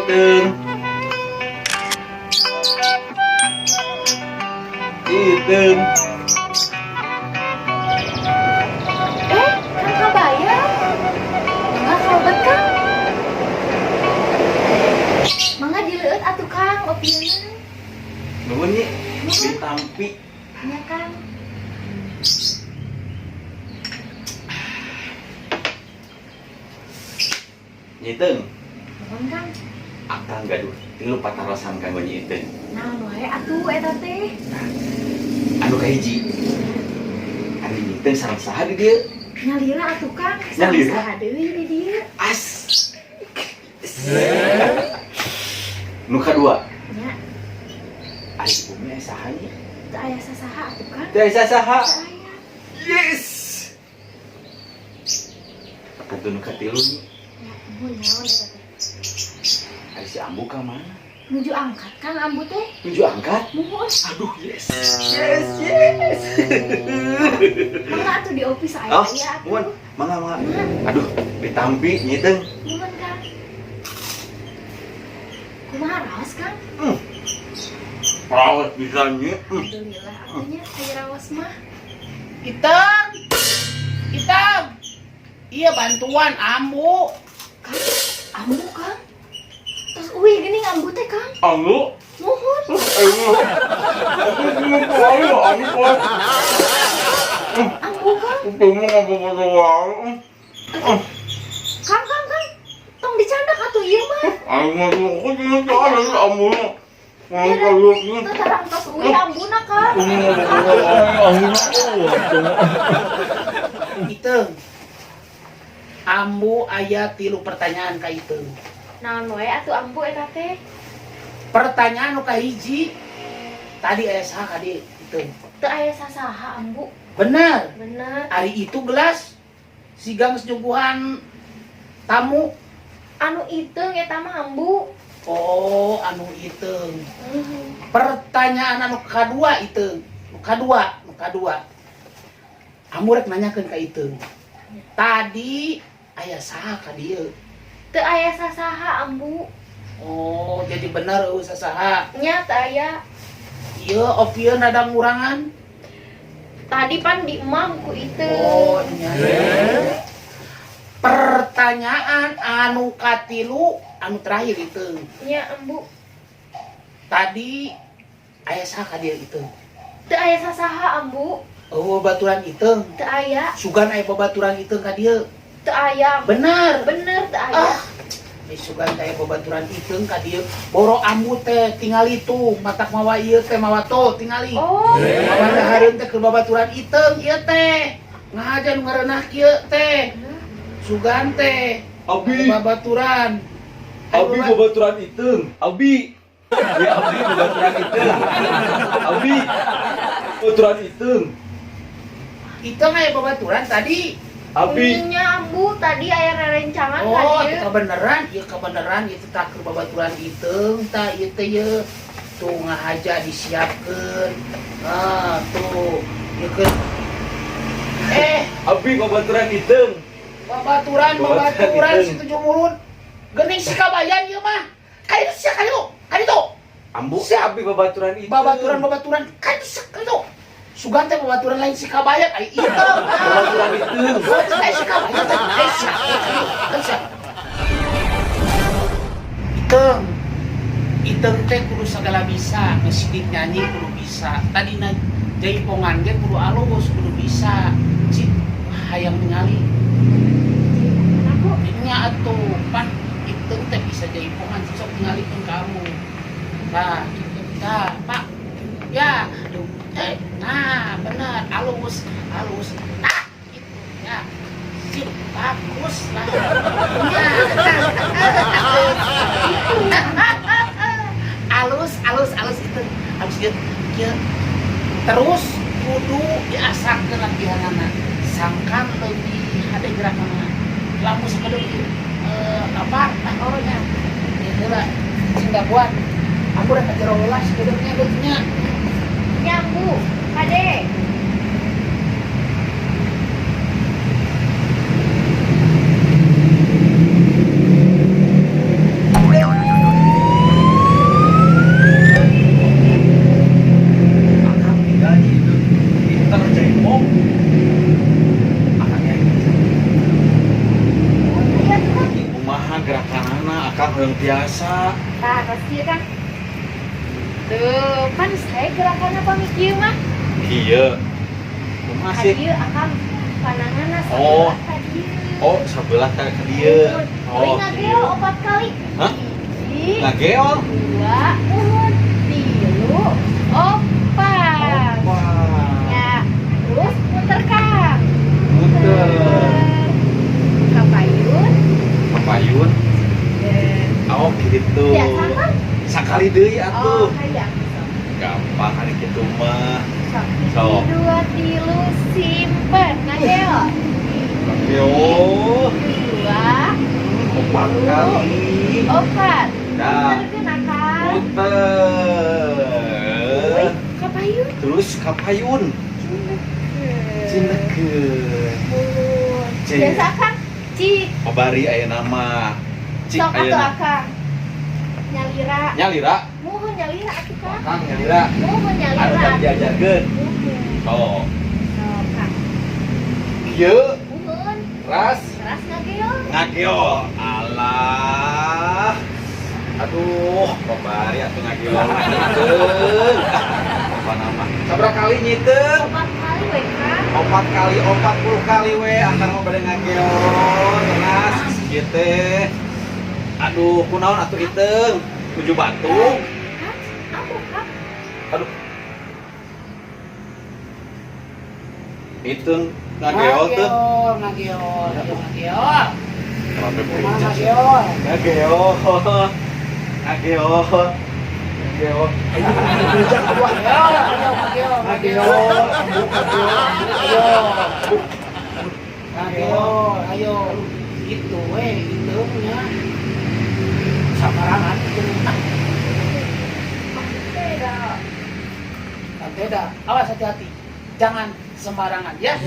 Iteung. Iteung. Eh, Kang Kabayan. Mangga kalebet, Kang. Mangga dileueut atuh, Kang, opieuna. Nuhun, Nyi. Ditampi. Nya, Kang. Nyi Iteung. Nuhun, Kang. Akang gaduh tilu patarosan kanggo Nyi Iteung. Naon wae atuh eta teh? Anu kahiji. Ari Nyi Iteung sareng saha di dieu? Nyalira atuh, Kang. Nyalira? Saha deui di dieu? As. Nu kadua, Nya, ari bumi aya saha, Nyi? Teu aya sasaha atuh, Kang. Teu aya saha. Teu aya. Yes. Atuh nu katilu, Nyi. Ya, nuhun, naon eta teh? Ari si Ambu ka mana? Nuju angkat, Kang, Ambu teh. Nuju angkat? Muhun. Aduh, yes. Yes, yes. Mangga atuh di office aya Oh, ya atuh. Muhun. Mangga, mangga. Mangga. Aduh, ditampi, Nyi Iteung. Nuhun, Kang. Kumaha raos, Kang? Raos bisa, Nyi. Alhamdulillah atuh nya aya raos mah. Iteung. Iteung. Iya, bantuan Ambu. Kang, Ambu, Kang. Terus uih geuning Ambu teh, Kang. Ambu. Muhun. Ayo, Ambu. Ambu, Kang. Kang, Kang, Kang. Tong dicandak atuh ieu mah. Teu tarang tos uih ambuna, Kang. Iteung. Ambu aya tilu pertanyaan ka Iteung. Naon wae atuh, Ambu, eta teh? Pertanyaan nu kahiji. Tadi aya saha ka dieu, Iteung? Teu aya sasaha, Ambu. Bener. Bener. Ari itu gelas siga geus nyuguhan tamu. Anu iteung eta mah, Ambu. Oh, anu iteung. Pertanyaan anu kadua, Iteung. Nu kadua, nu kadua. Ambu rek nanyakeun ka Iteung. Tadi aya saha ka dieu? Teu aya sasaha, Ambu. Oh, jadi bener euweuh sasaha. Nya, teu aya. Ieu opieun rada ngurangan. Tadi pan di emam ku iteung. Oh, nya. Pertanyaan anu katilu, anu terakhir itu. Nya, Ambu. Tadi aya saha ka dieu, Iteung? Teu aya sasaha, Ambu. Oh, babaturan Iteung. Teu aya. Sugan aya babaturan Iteung ka dieu. Teu aya. Bener. Bener, teu aya. Ah. Di sugan teh babaturan Iteung ka dieu. Boro Ambu teh tingali tuh, matak mawa ieu teh, mawa tuh tingali. Oh. Mawa dahareun teh keur babaturan Iteung ieu teh. Ngahaja nu ngareunah kieu teh. Sugan teh. Abi. Babaturan. Abi babaturan Iteung. Abi. Ya, Abi babaturan Iteung. Abi. Babaturan Iteung. Iteung aya babaturan tadi. Abi. Nya, Ambu, tadi aya rerencangan ka Oh, dieu. itu kebenaran, ieu kebenaran itu tak keur babaturan Iteung ta ieu teh ieu. Tuh ngahaja disiapkeun. Ah, tuh. Ieu keur Abi babaturan Iteung. Babaturan, Babaturan babaturan Iteung. Si tujuh murun. Geuning si Kabayan ieu mah. Kaditu sia, kaditu. Kaditu. Ambu, abi babaturan Iteung. Babaturan, babaturan. Kaditu sia, kaditu. Sugan teh babaturan lain si Kabayan ai Iteung. Babaturan Iteung. Eh, si Kabayan teh eh sia. Kan sia. Iteung. Iteung teh kudu segala bisa, ngesidik nyanyi kudu bisa. Tadi na jaipongan ge kudu alus, kudu bisa. Cik hayang ningali. Aku Nya atuh pan Iteung teh bisa jaipongan, sok tingalikeun kamu. Nah, nah, Pak. Ya, eh, nah, benar, halus, halus. Nah, gitu ya. Sip, bagus lah. Ya. Halus, halus, halus itu. Halus gitu. Kieu. Terus kudu diasahkeun latihanana. Sangkan lebih hade gerakanna. Lamun sakedeu ieu apa tah nya. Ieu heula sing daguan. Aku rek ka jero heula sakedeung nya deuk nya. Nya, Ambu. Kade. Heung tiasa. Tah, tos kieu, Kang. Tuh, pan saya gerakanna pami kieu mah. Kieu. Kumaha Ka sih? dieu akang pananganna Oh. sabelah ka dieu. Oh, sabelah ka dieu. Oh, Oh, ngageol kieu. opat kali. Hah? Hiji, Ngageol. dua, muhun, tilu, opat. Opat. Ya, terus muter, Kang. Muter. Kapayun. Kapayun. Dan Oh, gitu. biasa kan? Sakali deui atuh. Oh, hayang. Gampang hari kitu mah. Sok. Sok. Hiji, dua, tilu, simpen. Ngageol. Ngageol. Dua, Opat kali. opat. Dah. Muterkeun akang. Muter. Uy, kapayun. Terus kapayun. Cinekeun. Cinekeun. Muhun. Cik. Biasa, Kang. Cik. Babari aya nama. Cik Sok atuh ayeuna. akang. Nyalira. Nyalira. Muhun nyalira atuh, Kang. Kang nyalira. Muhun Anu nyalira. tadi diajarkeun. Muhun. Oh. Sok, Kang. Kieu Muhun. ras Keras ngageol. ngageol. Alah. Aduh, babari atuh ngageol. Nyiteung. Apa nama? Sabaraha kali nyiteung? Opat kali we, Kang. Opat kali, 40 kali we, akang mah bade ngageol. Tenas kieu teh. Aduh, kunaon atuh iteung? Nuju batuk. Kang, ambu, Kang. Aduh. Iteung ngageol tuh. Ngageol, ngageol, ayo ngageol. Kenapa Kumaha beca sih? ngageol? Ngageol. Ngageol. Ngageol. Ayo beca aduh. Ngageol, ayo ngageol, ngageol. Ngageol, ambu ngageol, Ayo. aduh. Ngageol, ayo. Gitu we, gitu nya. Samarangan itu. Ah, Beda. beda. Awas, hati-hati. Jangan sembarangan ya.